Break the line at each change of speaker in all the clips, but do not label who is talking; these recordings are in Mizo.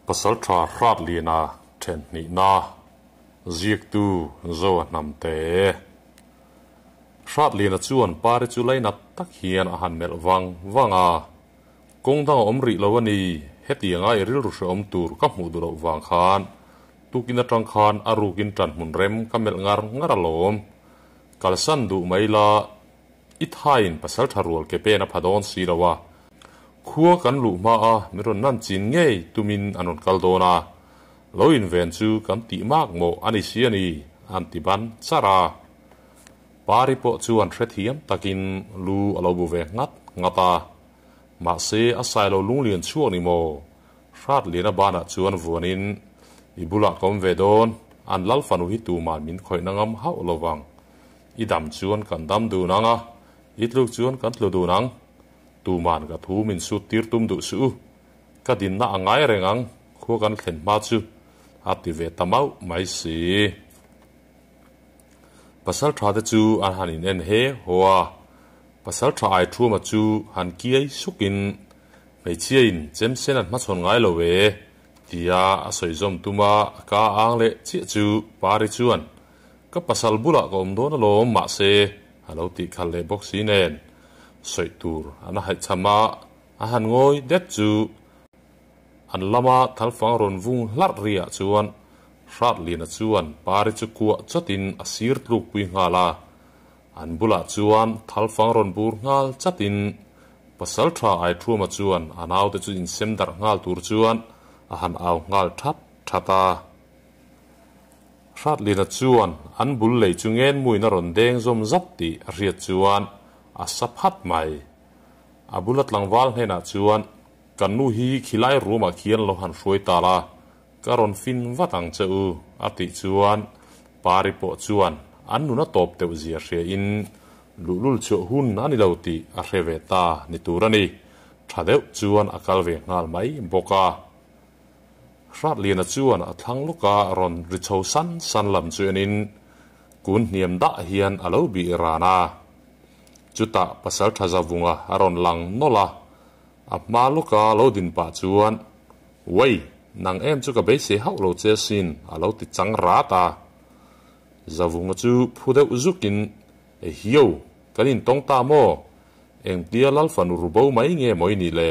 Pasalṭha Hratliana ṭhen hnihna ziaktu Zoa Hnamte. Hratliana chuan Pari chu lainat tak hian a han melh vang vang a, Kawng dang a awm rih lo a ni, hetianga i rilru hrehawm tur ka hmuh duh loh vang khan tukin atang khan a rukin ṭanhmun rem ka melh ngar ngar alawm. Kalsan duh mai la, I thaiin pasalṭha rual ke pen a pha dawn si lo a, khua kan luh hma a min rawn nan chin ngei tumin an rawn kal dawn a, lo inven chu kan tih mak mawh a ni si a ni, an ti ban charh a. Pari pawh chuan hrethiam takin lu a lo bu ve nghat nghat a, mahse a sailo lunglian chhuak ni maw? Hratliana banah chuan vuanin, I bulah ka awm ve dawn, an lal fanu hi tuman min khawihna ngam hauh lo vang. I dam chuan kan dam dun ang a, i tluk chuan kan tlu dun ang. Tuman ka thu min sut tir tum duh suh u. Ka dinna a ngai reng ang, khua kan thlen hma chu a ti ve ta mauh mai si. Pasal tha te chu an han in en he haw a, pasal tha ai thuma chu han kiai sukin hmeichhia in chem sen an hmachhawn ngai lo e tia a sawi zawm tum a, a ka ang leh chiah chu Pari chuan Ka pasal bulah ka awm dawn alawm mahse a lo tih khalh leh bawk si nen sawi tur an a haihchham a, a han ngawi det chu an lama thalfang rawn vung hlarh riah chuan Hratliana chuan Pari chu kuah chawtin a sir tlukpui nghal a, an bulah chuan thalfang rawn bur nghal chatin pasal tha Aithuama chuan a naute chu insem darh nghal tur chuan a han au nghal that that a. Hratliana chuan an bul lei chu ngenmuin a rawn deng zawm zat tih a hriat chuan a sa phat mai. A bula tlangval hnenah chuan, Kan nu hi khilai room-ah khian lo han hruai ta la, ka rawn fin vat ang che u, a tih chuan Pari pawh chuan an nuna tawp deuh zia hria in luhlul chhuah hun a ni lo tih a hre ve ta ni tur a ni. Tha deuh chuan a kal ve nghal mai bawk a. Hratliana chuan a thlang lawka rawn ri chho san san lam chu enin kun hniam dah hian a lo bih ran a. Chutah Pasaltha Zavunga a rawn lang nawlh a, a hma lawka lo din pah chuan, Wei, nang em chu ka beisei hauh lo che asin, a lo ti chang rat a. Zavunga chu phu deuh zukin, E hiau, kan intawng ta maw? Engtia Lalfanu rubo mai nge maw i nih le?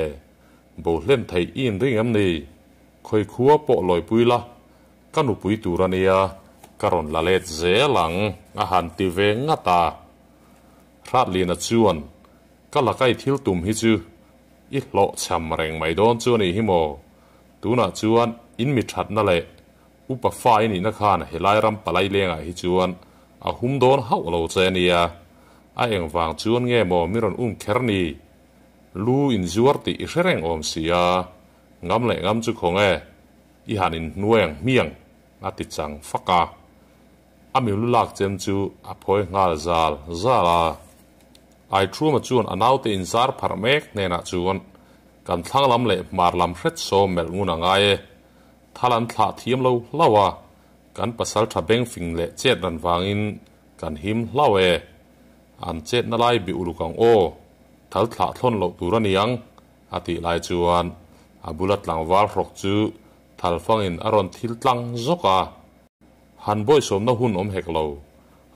Bo hlen theih i inring em ni? Khawi khua pawh lawipui la, ka nupui tur a nia, ka rawn la let zel ang, a han ti ve ngat a. Hratliana chuan, Ka lakai thil tum hi chu i hlawhchham reng mai dawn chu a nih hi maw? Tunah chuan in mi thatna leh upa fa i nihna khan helai ram palai lengah hi chuan a hum dawn hauh lo che a nia. A engvang chuan nge maw mi rawn um kher ni? Lu inzuar tih i hre reng awm si a, ngam leh ngam chu khawng e, i han inhnuai ang hmiang, a ti chang fak a. A milu lak chem chu a phawi nghal zal zal a. Aithuma chuan a naute inzar pharh mek hnenah chuan, Kan thlang lam leh hmar lam hret sawm melh ngun a ngai e, thal an thlah thiam lo hlauh a, kan pasal tha beng fing leh chet ran vangin kan him hlauh e. An chetna lai bi uluk ang aw, thal thlah thlawn loh tur a ni ang, a tih lai chuan a bula tlangval hrawk chu thal fangin a rawn thil tlang zawk a. Han bawisawmna hun awm hek lo,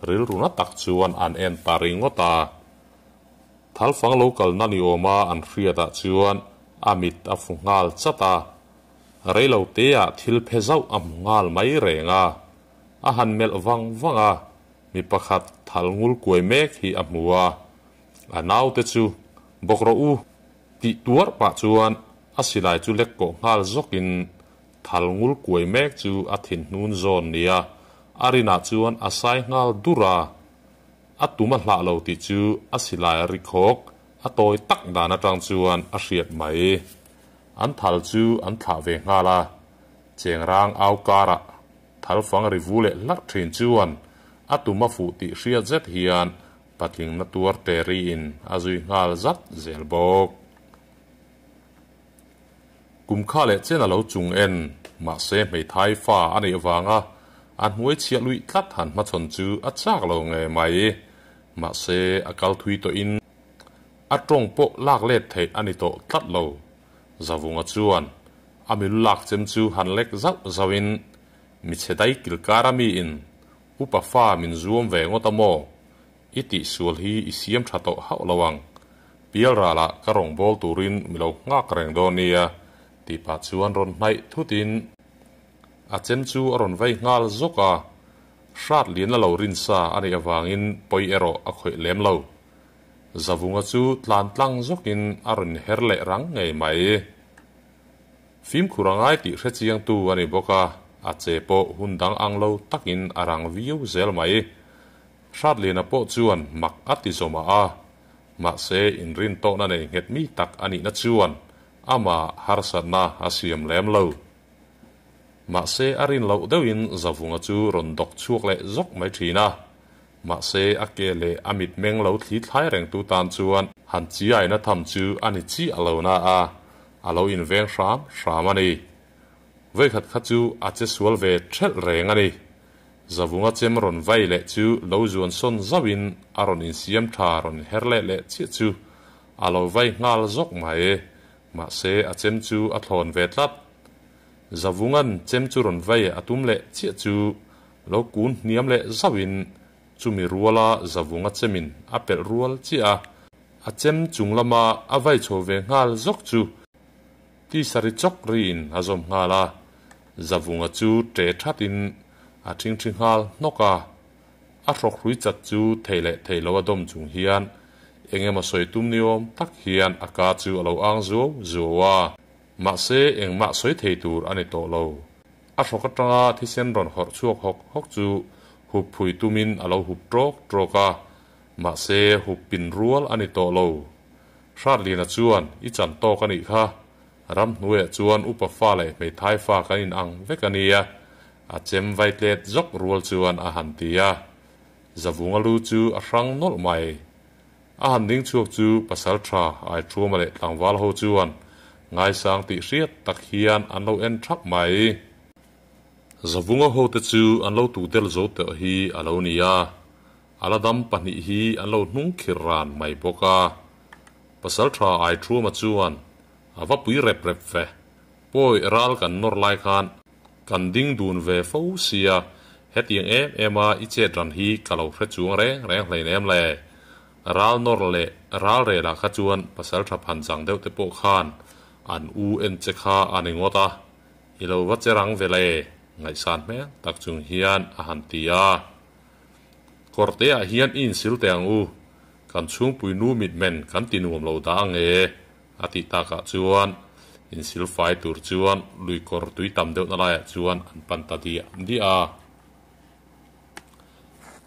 rilru na tak chuan an en ta ringawt a. Thal fang lo kalna ni awma an hriatah chuan a mit a fu nghal chat a, reilo teah thil phe zauh a hmu nghal mai reng a, a han melh vang vang a. Mi pakhat thal ngul kuai mek hi a hmu a, a naute chu bawk rawh u tih tuar pah chuan a silai chu lek kawh nghal zawkin thal ngul kuai mek chu a thin hnun zawn nia a rinah chuan a sai nghal dur a, a tum a hlah lo tih chu a silai a ri khawk a tawi tak dan atang chuan a hriat mai. An thal chu an thlah ve nghal a, chengrang au karah Thalfang ri vu leh hlarh thin chuan a tum a fuh tih hriat zet hian patling na tuar te riin a zui nghal zat zel bawk. Kum kha leh chen a lo chung en, mahse hmeithai fa a neih avanga a hnuai chhiah luih tlat han hmachhawn chu a chak lo ngei mai. Mahse a kal thui tawhin a tawng pawh lak let theih a ni tawh tlat lo. Zavunga chuan. A milu lak chem chu han lek zauh zauhin, Mi chhe dai kil kar a miin upa fa min zuam ve ngawt a maw? I tihsual hi i siam tha tawh hauh lo ang. Pialralah ka rawngbâwl turin mi lo nghak reng dawn nia, tih pah chuan rawn hnaih thutin a chem chu a rawn vei nghal zawk a. Hrat lian a lo rin sa a nih avangin pawi erawh a khawih lem lo. Zavunga chu tlan tlang zawkin a rawn her leh rang ngei mai. Fimkhur a ngai tih hrechiangtu a ni bawk a, a che pawh hun dang ang lo takin a rang viau zel mai. Hratliana pawh chuan mak a ti zawmah a, mahse inrin tawhna nei nghet mi tak a nihna chuan amah harsatna a siam lem lo. Mahse a rin loh deuhin Zavunga chu rawn dawk chhuak leh zawk mai thin a, mahse a ke leh a mitmeng lo thli thlai rengtu tan chuan han chiaina tham chu a ni chiah lo na a, a lo inveng hram hram a ni. Vawikhat kha chu a che sual ve thelh reng a ni. Zavunga chem rawn vai leh chu lo zuan sawn zauhin a rawn insiam tha rawn her leh leh chiah chu a lo vai nghal zawk mai. Mahse a chem chu a thlawn ve tlat. Zavunga'n chem chu rawn vai a tum leh chiah chu lo kun hniam leh zauhin chumi ruala Zavunga chemin a pelh rual chiah a, a chem chung lama a vai chho ve nghal zawk chu Tisari chawk riin a zawm nghal a, Zavunga chu ṭe ṭhatin a ṭhingṭhi nghal hnawk a. A hrawkhrui chat chu thei leh thei lo a dawm chung hian eng emaw sawi tum ni awm tak hian a ka chu a lo ang zuau zuau a. Mahse engmah sawi thei tur a ni tawh lo. A hrawk aṭanga thisen rawn hawrh chhuak hawk hawk chu hup phui tumin a lo hup ṭawk ṭawk a, mahse hup pin rual a ni tawh lo. Hratliana chuan, I chan tawk a nih kha. Ramhnuaiah chuan upa fa leh hmeithai fa kan in ang vek a nia, a chem vai tlet zawk rual chuan a han ti a. Zavunga lu chu a hrang nawlh mai. A han ding chhuak chu pasal tha Aithuama leh tlangval ho chuan ngaisang tih hriat tak hian an lo en thap mai. Zavunga hote chu an lo tuk del zo tawh hi a lo ni a. A la dam pahnih hi an lo hnung khir ran mai bawk a. Pasaltha Aithuama chuan a va pui rep rep ve. Pawi ral kan nawr lai khan kan ding dun ve fo sia, hetiang em em a i chet ran hi ka lo hre chuang reng reng hleinem le. Ral nawr leh ral relah kha chuan pasaltha phanchang deuh te pawh khan an u en che kha a ni ngawt a. I lo va che rang ve le, ngaihsan hmel tak chung hian a han ti a. Kawrte ah hian i insil teh ang u, kan chhungpui nu mitmen kan ti nuam lo dah ang e, a tih takah chuan insil fai tur chuan lui kawr tui tam deuhna laiah chuan an pan ta diah diah a.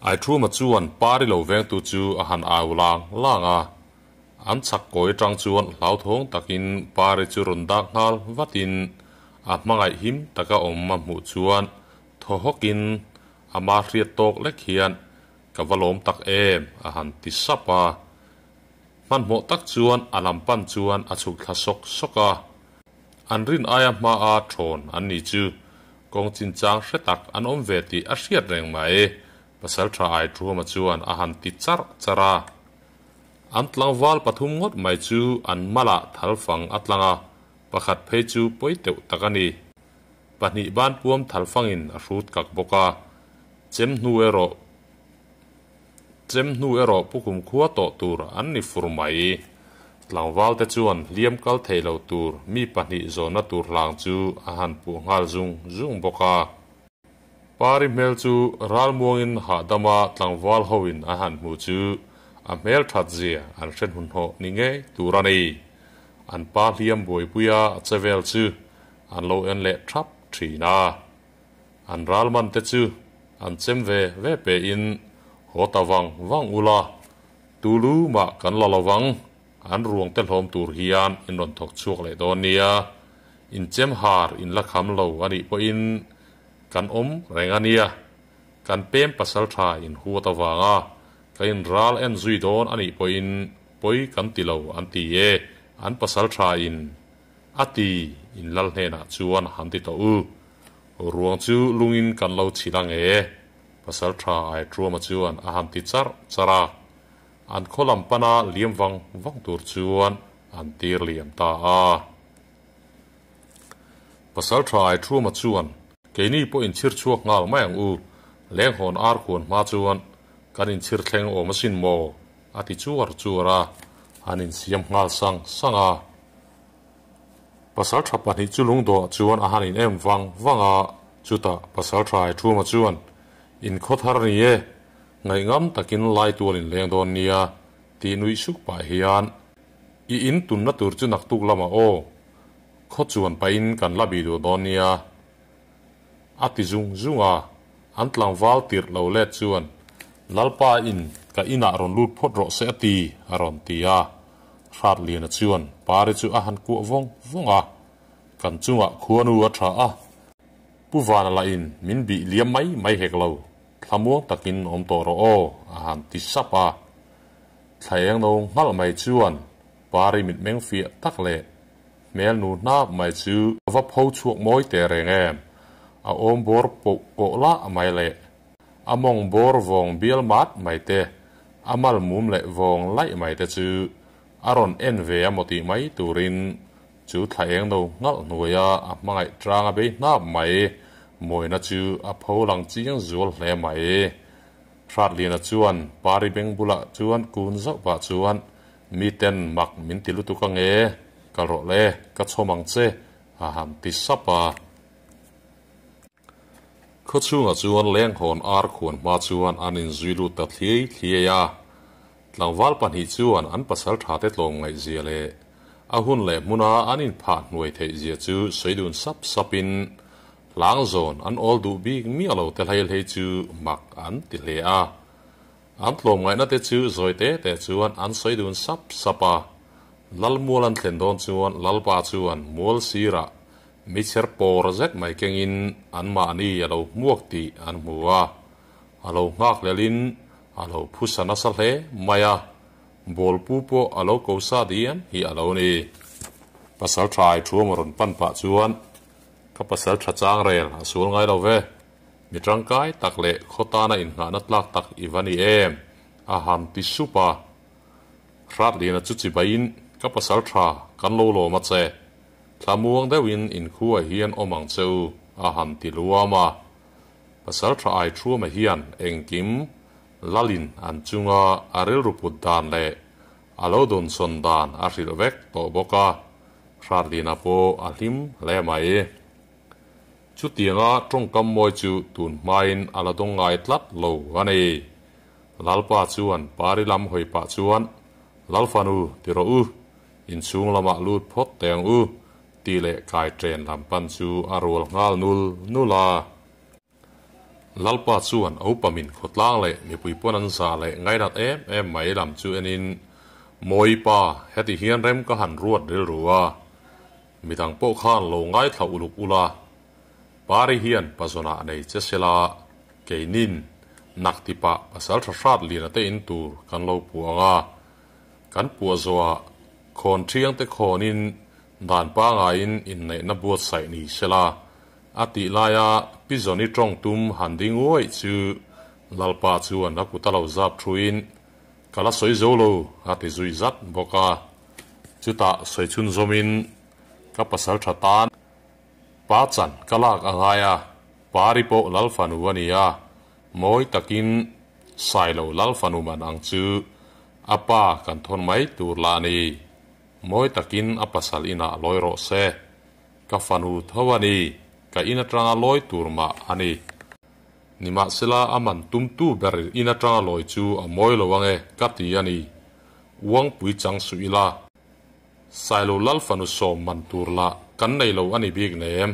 Aithuma chuan pari lo vengtu chu a han au lang lang a, an chhak kawi atang chuan hlauthawng takin pari chu rawn dak nghal vatin a hmangaih him taka awm a hmuh chuan thaw hawkin Ama hriat tawk lek hian ka va lawm tak em a han ti sap a. Hmanhmawh tak chuan a lam pan chuan a chhuk thla sawk sawk a. An rin aia hmaa thawn an ni chu kawng chinchang hre tak an awm ve tih a hriat reng mai. Pasaltha Aithuama chuan a han ti charh charh a. An tlangval pathum ngawt mai chu an malah thalfang a tlang a, pakhat phei chu pawi teuh tak a ni. Pahnih ban puam thal fangin a hrut kak bawk a, chem hnu erawh chem hnu erawh pu kumkhua tawh tur an ni fur mai. Tlangval te chuan hliam kal thei lo tur mi pahnih zawnna tur hlang chu a han puh nghal zung zung bawk a. Pari hmel chu ralmuangin hahdama tlangval hoin a han hmu chu a hmel that zia an hre hnuhnawh ni ngei tur a ni. An pa hliam buaipuia a che vel chu An lo en leh thap thin a. An ral man te chu an chem ve ve pe in haw ta vang vang ula, tulu mah kan la lo vang, an ruang te hlawm tur hian in rawn thawk chhuak leh dawn nia, in chem har in la kham lo a nih pawhin kan awm reng a nia, kan pem pasal tha in huat avanga ka in ral en zui dawn a nih pawhin pawi kan ti lo an ti e, an pasal tha in. A ti, in lal hnenah chuan han ti tawh u. Ruang chu lungin kan lo chhil ang e, Pasal tha Aitruama chuan a han ti charh charh a. An khaw lam pana liam vang vang tur chuan an tir liam ta a. Pasalṭha Aithuma chuan, Keini pawh inchhir chhuak nghal mai ang u, lenghawn ar khuan hma chuan kan inchhir thleng awm asin maw? a ti chuar chuar a, an insiam nghal sang sang a. Pasalṭha pahnih chu lungdawhah chuan a han in em vang vang a, chutah Pasalṭha Aithuma chuan, Inkhaw thar ni e, ngaihngam takin lai tual inleng dawn nia, tih nuih suk pah hian, I in tunna tur chu naktuk lamah aw, khaw chuan pahin kan la bih duh dawn nia, a ti zung zung a. An tlangval tirh lo let chuan, Lalpa in ka inah rawn lut phawt rawh se a ti, a rawn ti a. Hratliana chuan Pari chu a han kuah vawng vawng a, Kan chungah khuanu a tha a, Pu Vana lahin min bih liam mai mai hek lo, thlamuang takin awm tawh rawh aw, a han ti sap a. Thla eng no nghalh mai chuan Pari mitmeng fiah tak leh hmel nu hnap mai chu a va pho chhuak mawi teh reng em, a awm bawr poh kawh lah mai leh a mawng bawr vawng bial mat mai te, a mal mum leh vawng laih mai te chu a rawn en ve a maw tih mai turin chu thla eng no nghalh hnuaia a hmangaih tang a bei hnap mai mawina chu a pho lang chiang zual hle mai. Hratliana chuan Pari beng bulah chuan kun zauh pah chuan, Miten mak min ti lutuk ange, kal rawh le, ka chhawm ang che, a han ti sap a. Khaw chhungah chuan lenghawn ar khuan hma chuan an inzui lut ta thliai thliai a. Tlangval pahnih chuan an pasal tha te tlawm ngaihzia leh a hun leh hmuna an inphah hnuai theih zia chu sawi dun sap sapin Hlang zawn an awl duh bik miah lo te hlei hlei chu mak an ti hle a. An tlawmngaihna te chu zawi te te chuan an sawi dun sap sap a. Lal mual an thlen dawn chuan Lalpa chuan mual sirah meichher pawr zet mai kengin anmahni a lo hmuak tih an hmu a. A lo nghak hlelin a lo phusa nasa hle mai a. Bawlpu pawh a lo ko sa diam hi a lo ni. Pasal tha ai thu a rawn pan pah chuan Ka pasal tha chang rel a sual ngai lo ve. Mi tangkai tak leh khaw tana inngahna tlak tak i va ni em? a han ti sup a. Hratliana chu chibaiin ka pasal tha kan lo lawm a che. Thlamuang deuhin inkhuaah hian awm ang che u a han ti luam a. Pasal tha ai thuama hian engkim lalin an chunga a rilru put dan leh a lo dawnsawn dan a hrilh vek tawh bawk a. Hratlina pawh a hlim hle mai. Chutianga tawngkam mawi chu tun hmain a la dawng ngai tlat lo a ni. Lalpa chuan pari lam hawi pah chuan, Lalfanu ti rawh u, inchhung lamah lut phawt teh ang u, tih leh kai chen lam pan chu a rual nghal nul nul a. Lalpa chuan Opa-min khawtlang leh mipui pawn an zah leh ngainat em em mai lam chu enin, Mawipa, heti hian rem ka han ruat rilru a, midang pawh khan lo ngaithla uluk ula, Pari hian pazawnah nei che sela, keinin nak tipah pasal tha hrat liana te in tur kan lo puah ang a, kan puah zawhah khawn thiang te khawnin dan pangaiin inneihna buatsaih ni sela, A tih laia Pi Zawni tawng tum han ding uaih chu Lalpa chuan a kut a lo zap thuin, Ka la sawi zo lo, a ti zui zat bawk a. Chutah sawi chhun zawmin, Ka pasal tha tan pa chan ka lak a ngai a, Pari pawh Lal fanu a ni a, mawi takin Sailo Lal fanu man ang chu a pa kan thawn mai tur lah a ni. Mawi takin a pasal inah lawi rawh se. Ka fanu tho a ni, ka in atanga lawi tur mah a ni. Nimahsela a man tumtu ber in atanga lawi chu a mawi lo ange ka ti a ni. Uangpui chang suh ila. Sailo Lal fanu sawm man tur lah kan nei lo a ni bik nem,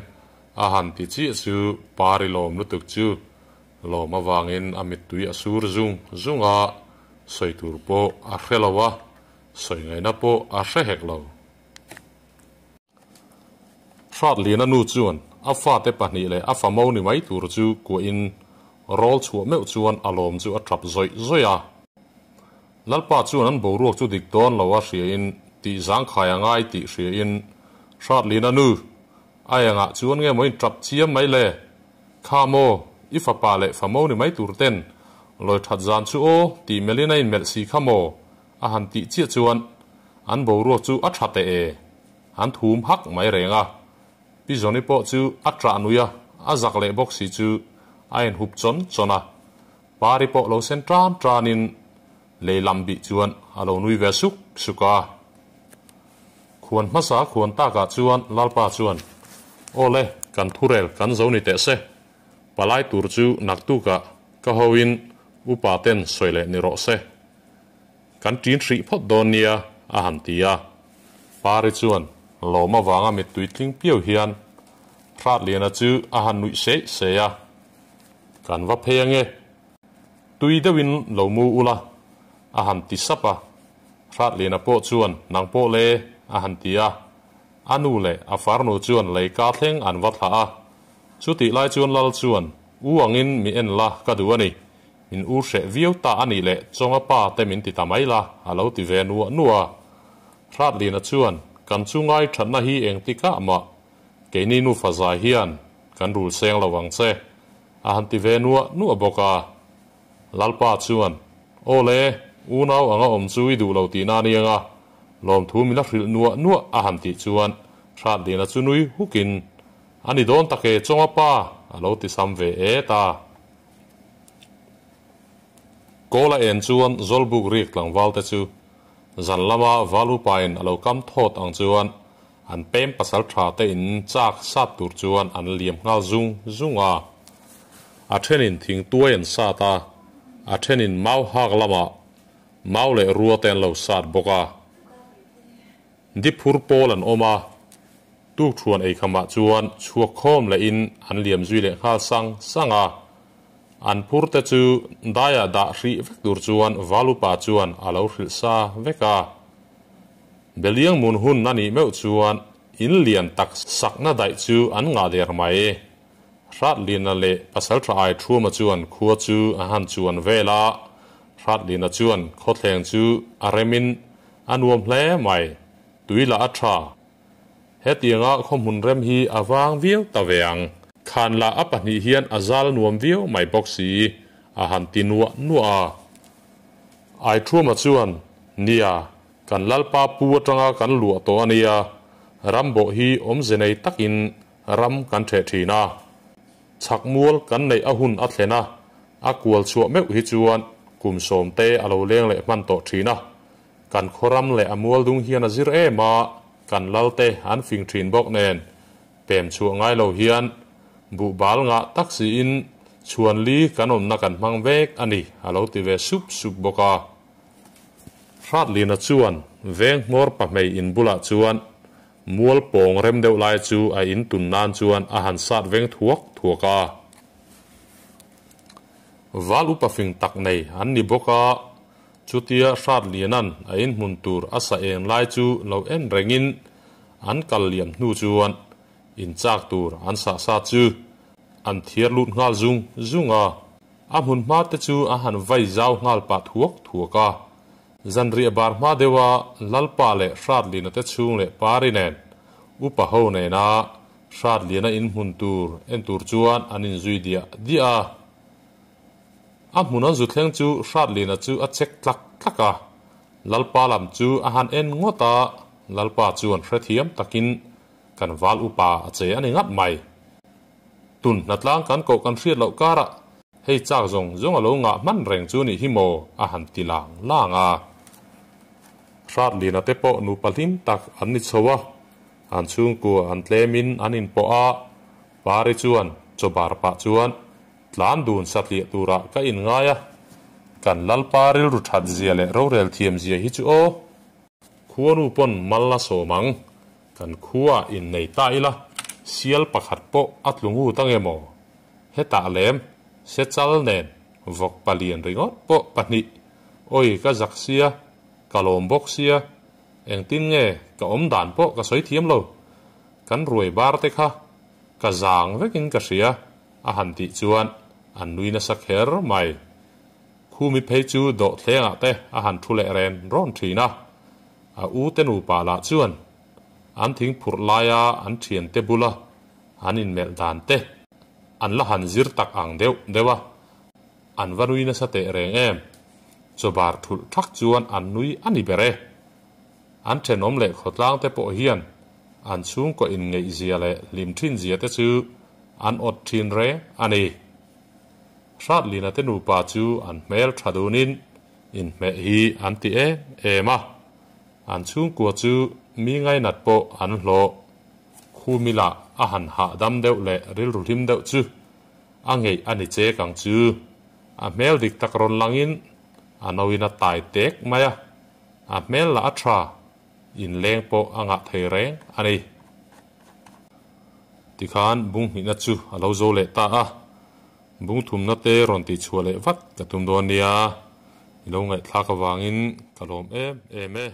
a han ti chiah chu Pari lawm lutuk chu lawm avangin a mittui a sur zung zung a, sawi tur pawh a hre lo a, sawi ngaihna pawh a hre hek lo. Hratliana nu chuan a fate pahnih leh a famo ni mai tur chu kuahin rawl chhuah meuh chuan a lawm chu a tap zawih zawih a. Lalpa chuan an boruak chu dik dawn lo a hriain tih zangkhai a ngai tih hriain Hratliana nu a engah chuan nge maw in tap chiam mai le? Kha maw, i fapa leh famo ni mai tur ten lawi that zan chu aw tih melhin a inmelh si kha maw? A han tih chiah chuan an boruak chu a tha teh e, an thum hak mai reng a. Pi Zawni pawh chu a ṭah nui a, a zak leh bawk si chu a inhup chawn chawn a. Pari pawh lo sen ṭan ṭanin lei lam bih chuan a lo nui ve suk suk a. Khuan hmasa khuan takah chuan Lalpa chuan, Aw le, kan thurel kan zo ni teh se. Palai tur chu naktukah ka hoin upa ten sawi leh ni rawh se. Kan ṭin hrih phawt dawn nia, a han ti a. Pari chuan lawm avanga mittui tling piau hian Hratliana chu a han nuih seih seih a, Kan va phei ange, tui deuhin lo mu ula, a han ti sap a. Hratliana pawh chuan nang pawh le, a han ti a. A nu leh a farnu chuan leika thleng an va thlah a. Chutih lai chuan Lal chuan, U angin mi en la ka duh a ni. Min u hreh viau ta a nih leh Chawnga pa te min ti ta mai la, a lo ti ve nuah nuah a. Hratlina chuan, Kan chu ngai thatna hi engtikah mah keini nufa zai hian kan rul seng lo ang che, a han ti ve nuah nuah bawk a. Lalpa chuan, Aw le, unau anga awm chu i duh lo tihna a niang a, lawmthu min la hrilh nuah nuah a han tih chuan Hratlina chu nui hukin, A ni dawn tak e, Chawnga pa, a lo ti sam ve et a. Kawl a en chuan Zawlbuk rik tlangval te chu zan lama Valupain a lo kam thawt ang chuan an pem pasal tha te in chak sat tur chuan an liam nghal zung zung a. A thenin thingtuai an sat a, a thenin mau hak lamah mau leh rua te an lo sat bawk a. Diphur pawl an awm a, tukthuan eikhamah chuan chhuak khawm lehin an liam zui leh nghal sang sang a. An phur te chu daiah dah hrih vek tur chuan Valupa chuan a lo hrilh sa vek a. Beliang mun hun a nih meuh chuan in lian tak sakna daih chu an ngah der mai. Hratlina leh Pasalṭha Aithruama chuan khua chu a han chuan vel a, Hratlina chuan khawthleng chu a remin a nuam hle mai, tui lah a ṭha. Hetianga khawhmun rem hi a vang viau ta ve ang. Khan lah a pahnih hian a zal nuam viau mai bawk si, a han ti nuah nuah a. Aithruama chuan, Nia, kan Lalpa pu aṭanga kan luah tawh a nia, rambawh hi awmze nei takin Ram kan ṭheh ṭhin a, chhak mual kan neih a hun a thlen a, a kual chhuah meuh hi chuan kum sawmte a lo leng leh hman tawh ṭhin a. Kan khaw ram leh a mual dung hian a zir em a, kan lalte an fing ṭhin bawk nen pem chhuah ngai lo hian buh bal ngah tak siin chhuan li kan awmna kan hmang vek a ni, a lo ti ve sup sup bawk a. Hratlina chuan veng hmawr pahmei in bulah chuan Mual pawng rem deuh lai chu a in tun nan chuan a han sat veng thuak thuak a. Val upa fing tak nei an ni bawk a, chutia Hratliana'n a in hmun tur a sa eng lai chu lo en rengin an kal liam hnu chuan in chak tur an sah sa chu an thiar lut nghal zung zung a. A hmun hma te chu a han vai zau nghal pah thuak thuak a. Zanriah bar hma deuha Lalpa leh Hratliana te chhung leh Pari nen upa ho nena Hratliana inhmun tur en tur chuan an inzui diah diah a. A hmun an zu thleng chu Hratliana chu a chek tlak tlak a, Lalpa lam chu a han en ngawt a, Lalpa chuan hrethiam takin kan val upa a che a ni ngat mai. Tun hnatlang kan koh kan hriat loh karah hei chak zawng zawng a lo ngah hman reng chu nih hi maw a han ti lang lang a. Hratlina te pawh nupa hlim tak an ni chho a, an chhungkua an tlemin an inpawh a, Pari chuan chaw bar pah chuan tlan dun satliah turah ka inngai a, kan Lalpa rilru that zia leh rorel thiam zia hi chu aw. Khuanu pawn mal a sawm ang. Kan khua innei ta ila, sial pakhat pawh a tlu ngut ang emaw? Hetah lem, se chal nen, vawk palian ringawt pawh pahnih. Awi ka zak sia, ka lawm bawk sia, engtin nge ka awm dan pawh ka sawi thiam lo. Kan ruai bar te kha ka zang vekin ka hria, a han tih chuan an nui nasa kher mai. Khumi phei chu dawhthlengah te a han thu leh ren rawn thin a. A u te nupa lah chuan an thing phurh laia an thiante bula an inmelh dan te an la han zir tak ang deuh deuh a, an va nui nasa teh reng em. Chawbar thulh thak chuan an nui a ni ber e. An thenawm leh khawtlang te pawh hian An chhungkaw inngeihzia leh hlim thinzia te chu an awt thin reng a ni. Hratlina te nupa chu an hmel tha dunin inhmeh hi an ti em em a. An chhungkua chu mi ngainat pawh an hlawh. Khumi lah a han hahdam deuh leh rilru hlim deuh chu a ngeih a ni chek ang chu. A hmel dik tak rawn langin a nauin a tai tek mai a, a hmel lah a tha, inleng pawh a ngah thei reng a ni. Tikhan bung hnihna chu a lo zo leh ta a, bung thumna te rawn tihchhuah leh vat ka tum dawn nia, i lo ngaihthlak avangin ka lawm em em e.